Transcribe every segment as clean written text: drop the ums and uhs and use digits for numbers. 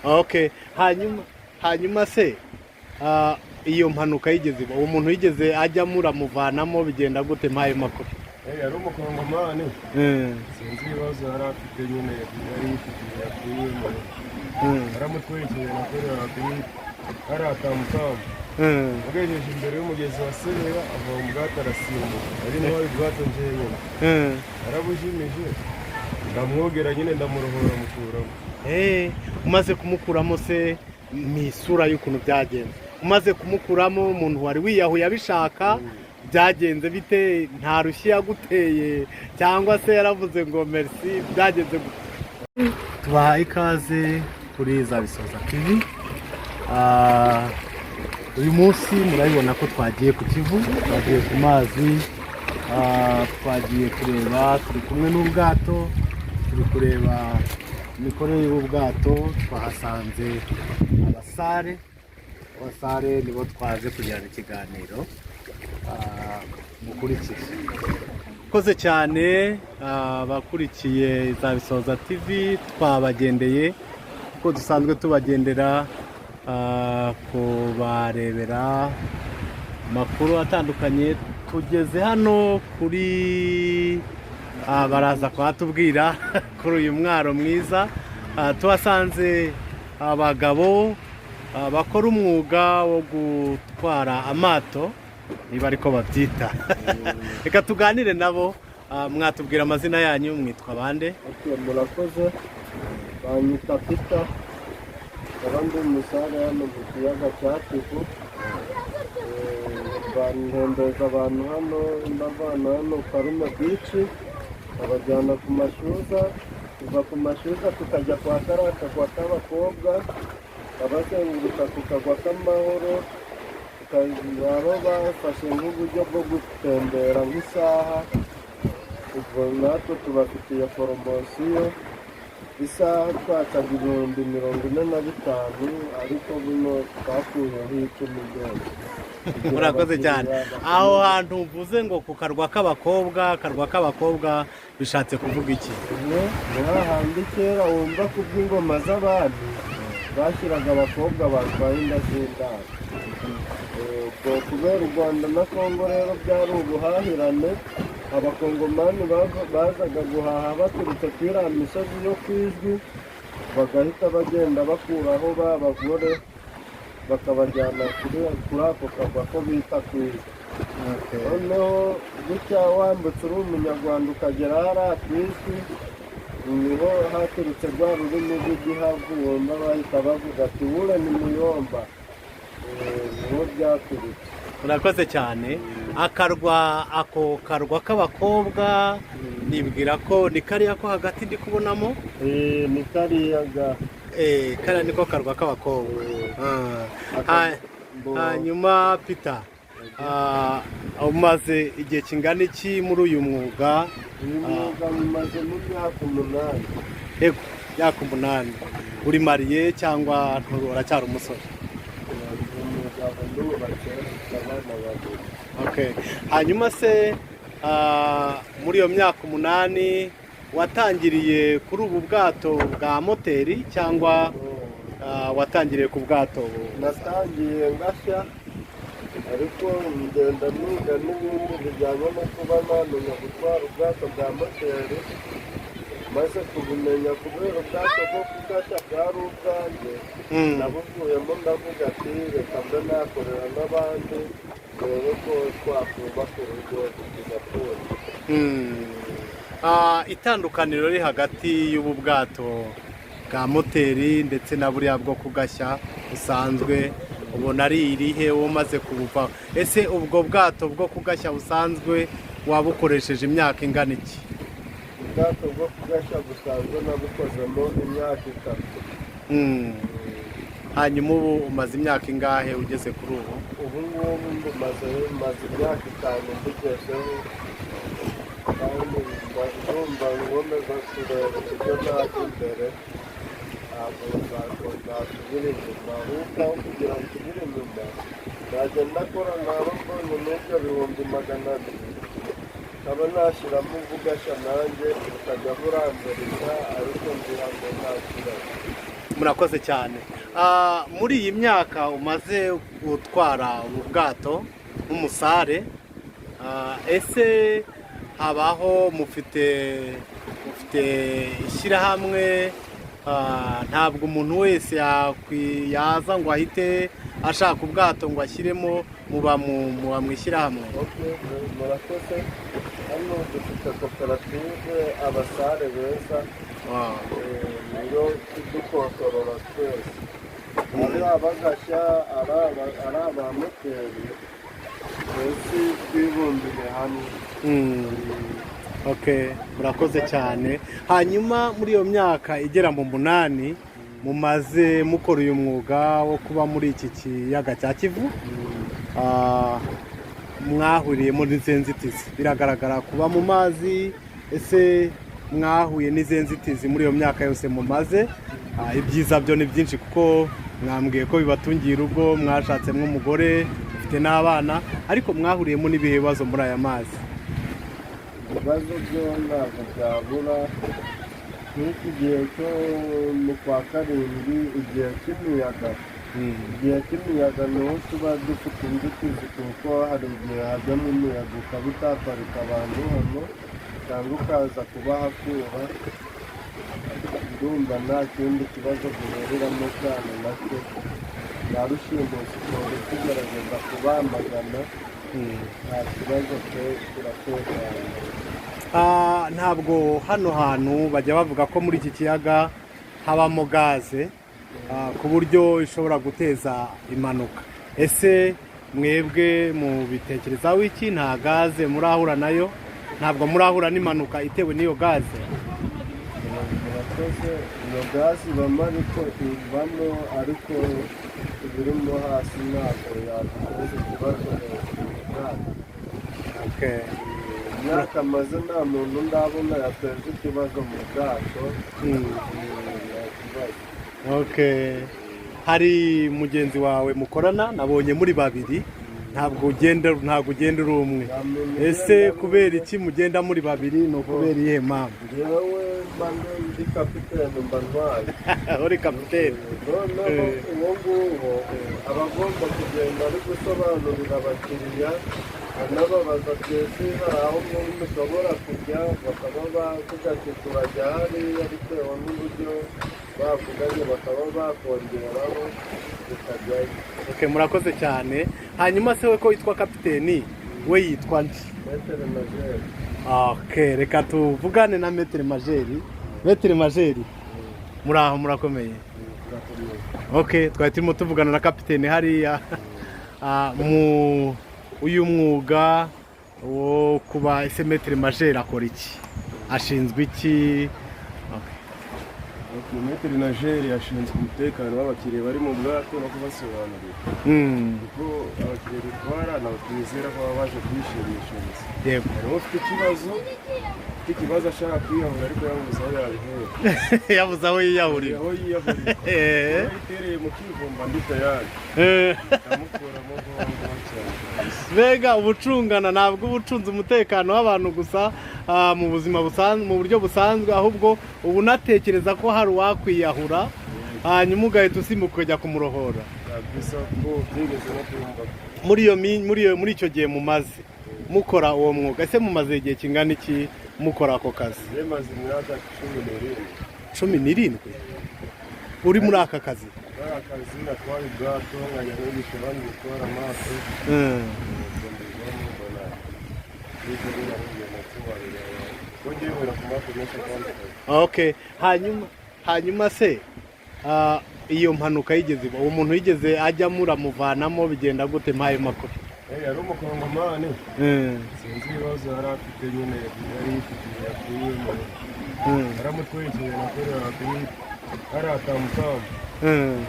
Okay, hanyuma se iyo mpanuka yigeze iba, uwo muntu yigeze ajyamo uramuvanamo, bigenda gute? Mpaye makuru. Yari umukongomani. Sinzi ibibazo yari afite nyine, yari yifitiye yakuyemo. Yaramutwekeye, nakoreraga kuri hariya Tamutamu. Agejeje imbere y'umugezi wa Sebeya, ava mu bwato arasimbuka, ari nawe ubwato njyenyine. Yarabujimije, ndamwogera nyine, ndamurohora, mukuramo. Umaze kumukuramo se, ni isura y'ukuntu byagenze? Umaze kumukuramo, umuntu wari wiyahuye abishaka, byagenze bite? Nta rushyi yaguteye cyangwa se yaravuze ngo merci? Byagenze gute? Tubahaye ikaze kuri za Bisoza TV. Uyu munsi murabibona ko twagiye ku Kivu, twagiye ku mazi, twagiye kureba, turi kumwe n'ubwato, turi kureba imikorere y'ubu bwato. Twahasanze abasare. Abasare nibo twaje kugirana ikiganiro. Mukurikire koze cyane. Abakurikiye za Bisoza TV, twabagendeye kuko dusanzwe tubagendera, kubarebera amakuru atandukanye. Tugeze hano kuri baraza kuhatubwira kuri uyu mwaro mwiza. Tuhasanze abagabo bakora umwuga wo gutwara amato, niba ariko babyita. Reka tuganire nabo. Mwatubwira amazina yanyu? Mwitwa bande? Okay, murakoze. Banyita Peter, nkaba ndi umusare hano mu kiyaga cya Kivu. Bantembereza abantu hano, mbavana hano Karume Beach, nkabajyana ku mashyuza, kuva ku mashyuza tukajya kwa kariya kagwa k'abakobwa, abazenguruka ku kagwa k'amahoro, baba bafashe nk'uburyo bwo gutembera nk'isaha. Ubwo natwe tubafitiye poromosiyo: isaha twacaga 45,000, ariko buno twakuyeho 10 byose. Murakoze cyane. Aho hantu mvuze ngo ku karwa k'abakobwa, akarwa k'abakobwa bishatse kuvuga iki? Ni hahandi kera wumva ku bw'ingoma z'abami bashyiraga abakobwa batwaye inda z'indaro. Ubwo kubera u Rwanda na Kongo rero byari ubuhahirane, abakongomani bazaga guhaha baturutse kuri iriya misozi yo ku Ijwi, bagahita bagenda bakuraho ba bagore, bakabajyana kuri ako karwa ko bita ku Ijwi. Noneho gutya wambutse uri umunyarwanda ukagera hariya ku Ijwi, niho haturutse rwa rurimi rw'igihavu wumva bahita bavuga ati "wure ni muyomba". Niho byaturutse. Murakoze cyane. Akarwa, ako karwa k'abakobwa, nibwira ko ni kariya ko hagati ndi kubonamo. Ni kariya ga. Kariya niko karwa k'abakobwa. Hanyuma Peter, umaze igihe kingana iki muri uyu mwuga? Uyu mwuga mumazemo imyaka 8. Yego, myaka 8. Uri marié cyangwa uracyari umusore? Ndi umugabo, ndubatse, mfite abana babiri. Okay. Hanyuma se muri iyo myaka 8 watangiriye kuri ubu bwato bwa moteri cyangwa watangiriye ku bwato Natangiye ngashya, ariko ngenda niga n'ibindi bijyanye no kuba namenya gutwara ubwato bwa moteri. Maze kubumenya, kubera ubwato bwo kugashya bwari ubwanjye, nabuvuyemo ndavuga ati reka mbe nakorera n'abandi, ndebe ko twakubaka urugo tugakunda. Itandukaniro riri hagati y'ubu bwato bwa moteri ndetse na buriya bwo kugashya busanzwe, ubona ari irihe umaze kubuvaho? Ese ubwo bwato bwo kugashya busanzwe wabukoresheje imyaka ingana iki? Ubwato bwo kugashya busanzwe nabukozemo imyaka 3. Hanyuma ubu umaze imyaka ingahe ugeze kuri ubu? Ubu ngubu maze imyaka 5 mbugezeho, kandi ndumva nkomeza kureba uburyo najya imbere. Ntabwo nasubira inyuma, ahubwo aho kugira ngo nsubire inyuma najya ndakora, naba mbonye n'ibyo 200,000, nkaba nashyiramo ubugashya nanjye bukajya buranzereza, ariko ngira ngo nta kibazo. Murakoze cyane. Muri iyi myaka umaze gutwara ubu bwato nk'umusare, ese habaho mufite ishyirahamwe? Ntabwo umuntu wese yaza ngo ahite ashaka ubwato ngo ashyiremo, muba mu ishyirahamwe? Okay, murakoze. Hano dufite koperative Abasare Beza. Niyo idukontorora twese, ari abagashya, ari abamoteri, twese twibumbiye hamwe. Okay, murakoze cyane. Hanyuma muri iyo myaka igera mu 8 mumaze mukora uyu mwuga wo kuba muri iki kiyaga cya Kivu, mwahuriyemo n'izihe nzitizi? Biragaragara kuba mu mazi. Ese mwahuye n'izihe nzitizi muri iyo myaka yose mumaze? Ibyiza byo ni byinshi, kuko mwambwiye ko bibatungiye urugo, mwashatsemo umugore, mufite n'abana, ariko mwahuriyemo n'ibihe bibazo muri aya mazi? Ibibazo byo ntabwo byabura. Nk'iki gihe cyo mu kwa karindwi, igihe cy'imiyaga, igihe cy'imiyaga niho tuba dufite inzitizi, kuko hari igihe hajyamo umuyaga ukaba utaparika abantu hano cyangwa ukaza kubahakura. Ndumva nta kindi kibazo duhuriramo cyane nacyo. Ba rushimusi tuba tugerageza kubamagana. Nta kibazo pe, turatekanye. Ntabwo hano hantu bajya bavuga ko muri iki kiyaga habamo gaze, ku buryo ishobora guteza impanuka. Ese mwebwe mubitekerezaho iki? Nta gaze murahura nayo? Ntabwo murahura n'impanuka itewe n'iyo gaze? Murakoze. Iyo gaze ibamo, ariko ibamo, ariko ibirimo hasi ntabwo yaduteza ikibazo hejuru mu bwato. Imyaka maze nta muntu ndabona yateje ikibazo mu bwato. Nta kibazo. Okay. Hari mugenzi wawe mukorana, nabonye muri babiri, ntabwo ugenda uri umwe. Nta muntu Ese ugenda kubera umwe. iki mugenda muri babiri? Ni ukubera iyihe mpamvu? Njyewe mba ndi kapitene, mba ntwaye. Uri kapitene. Noneho uwo nguwo aba agomba kugenda ari gusobanurira abakiriya, anababaza twese hari aho muri mushobora kujya, bakaba bavuga ati turajya hariya, bitewe n'uburyo bavuganye bakaba bakongeraho tukajyayo. Okay, murakoze cyane. Hanyuma se we ko witwa kapiteni, we yitwa nde? Maître major. Okay, reka tuvugane na maître major. Maître major, muraho, murakomeye? Turakomeye. Okay, twari turimo tuvugana na kapiteni hariya. Mu uyu mwuga wo kuba, ese maître major akora iki, ashinzwe iki? Okay. Maître nageur ashinzwe umutekano w'abakiriya bari mu bwato no kubasobanurira, kuko abakiriya dutwara ntabwo twizera ko baba baje kwishimisha gusa. Hari ufite ikibazo, ufite ikibazo ashaka kwiyahura, ariko yabuze aho yabihera. Yabuze aho yiyahurira. Aho yiyahurira. Yitereye mu kivumba, ndi tayari ndamukuramo vuba vuba cyane kabisa. Mbega ubucungana, ntabwo uba ucunze umutekano w'abantu gusa, mu buzima busanzwe, mu buryo busanzwe, ahubwo uba unatekereza ko hari uwakwiyahura, hanyuma ugahita usimbuka ukajya kumurohora. Kabisa, ko byigeze no kumva. Muri iyo mi- muri iyo muri icyo gihe mumaze mukora uwo mwuga, ese mumaze igihe kingana iki mukora ako kazi? Maze imyaka 17. 17 uri muri aka kazi? Muri akazi natwaye ubwato, nkajya nigisha abandi gutwara amato. Ubwo mbivamo, mbona n'ibyo binahuye tubarira abantu, kuko ngiye nkora ku mato menshi atandukanye. Okay, hanyuma se, iyo mpanuka yigeze iba, uwo muntu yigeze ajyamo uramuvanamo, bigenda gute? Mpayo makuru. Yari umukongomani. Sinzi ibibazo yari afite nyine, yari yifitiye yakuye mu yaramutwikiriye, nakoreraga kuri hariya Tamutamu.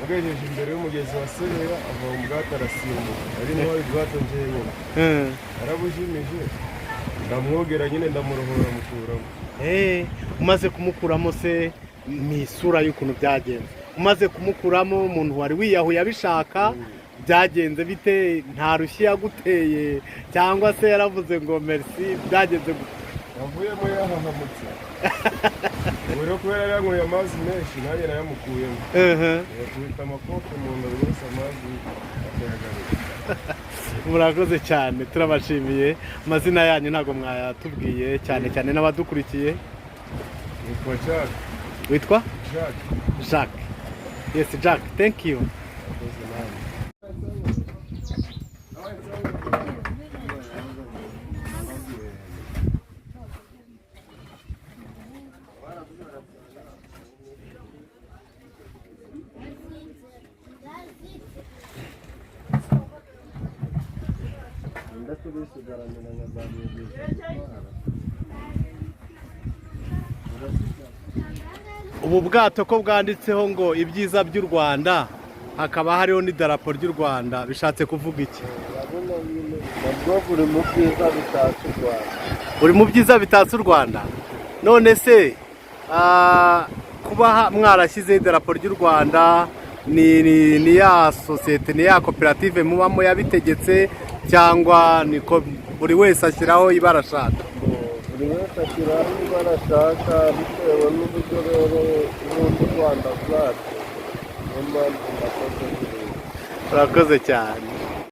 Agejeje imbere y'umugezi wa Sebeya, ava mu bwato arasimbuka. Ari ntwaye ubwato njyenyine. Yarabujimije, ndamwogera nyine, ndamurohora, mukuramo. Umaze kumukuramo se, ni isura y'ukuntu byagenze? Umaze kumukuramo, umuntu wari wiyahuye abishaka, byagenze bite? Nta rushyi yaguteye cyangwa se yaravuze ngo merci? Byagenze gute? Yavuyemo yahahamutse. Ubu rero kubera yari yanyweye amazi menshi, nanjye nayamukuyemo, yakubita amakofe mu nda rwose, amazi akayagarura. Murakoze cyane, turabashimiye. Amazina yanyu ntabwo mwayatubwiye, cyane cyane n'abadukurikiye. Nitwa Jack. Witwa? Jack. Jacques. Yes, Jack, thank you. Murakoze namwe. Nda turisigaranira nkazamwigisha gutwara. Ubu bwato ko bwanditseho ngo "Ibyiza by'u Rwanda", hakaba hariho n'idarapo ry'u Rwanda, bishatse kuvuga iki? Urabona nyine nabwo buri mu byiza bitatse u Rwanda. Buri mu byiza bitatse u Rwanda. None se kuba mwarashyizeho idarapo ry'u Rwanda, ni ya sosiyete, ni ya koperative mubamo yabitegetse, cyangwa niko buri wese ashyiraho ibara ashaka? Buri wese ashyiraho ibara ashaka bitewe n'uburyo rero nkunda u Rwanda rwacu, niyo mpamvu nakoze biriya. Urakoze cyane.